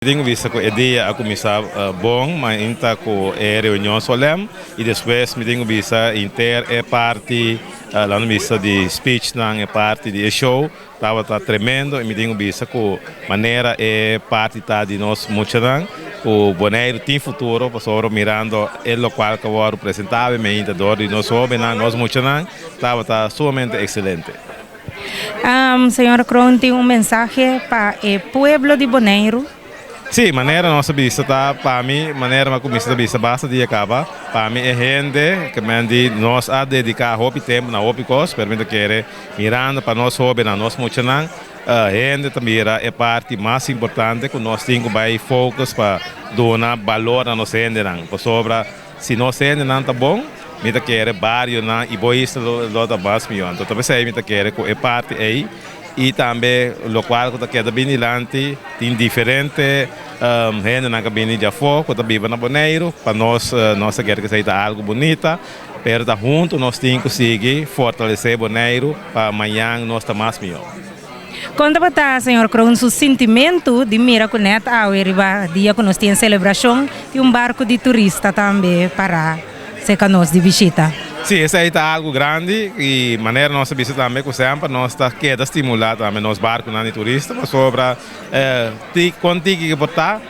Tin ku bisa ku e dia a kuminsá bon, mainta ku e reunion solèm i despues mi tin ku bisa henter e parti laat mi bisa di speechnan, e parti di e show tabata tremendo i mi tin ku bisa ku manera e parti ta di nos muchanan ku Boneiru tin futuro pasobra mirando e lokual ku a wòrdu presentá awe mainta dor di nos hóbennan, nos muchanan tabata sumamente ekselente. Señor Kroon tin un mensahe pa e pueblo di Boneiru. Sí, manera nos a bisa ta pa mi, manera mi a kuminsá ta bisa basta dia kaba, pa mi e hende ke men di nos a dediká hopi tempu na hopi kos, pero mi ta kere mirando pa nos hóbennan, nos muchanan, hende ta mira e parti mas importante ku nos tin ku bai focus pa duna balor na nos hendenan, pasobra Si nos hendenan ta bon, mi ta kere barionan i bo isla lo ta mas mihó. Anto ta p'esei mi ta kere ku e parti ei i tambe lokual ku ta keda bini dilanti tin diferente hendenan ku a bini di afó ku ta biba na Boneiru. Pa nos, nos ta kere ku esei ta algu bunita, pero ta huntu nos tin ku sigui fortalesé Boneiru pa mañan nos ta mas mihó. Kon tabata señor Kroon su sintimentu di mira ku nèt awe riba dia ku nos tin selebrashon tin un barku di turista tambe pará serka nos di bishita? Sí, esei ta algu grandi i manera nos a bisa tambe ku semper nos ta keda stimulá tambe nos barkunan di turista pasobra kon tiki ku por ta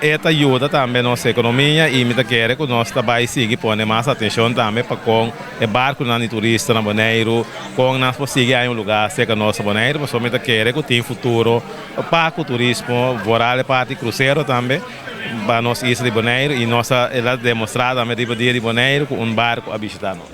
E ta yuda tambe nos ekonomia i mi ta kere ku nos ta bai sigui pone mas atenshon tambe pa kon e barkunan di turista na Boneiru, kon nan por sigui haña un lugá serka nos na Boneiru, pasobra mi ta kere ku tin futuro pa ku turismo, vooral e parti krusero tambe pa nos isla di Boneiru i nos a el a demostrá tambe riba dia di Boneiru ku un barku a bishitá nos.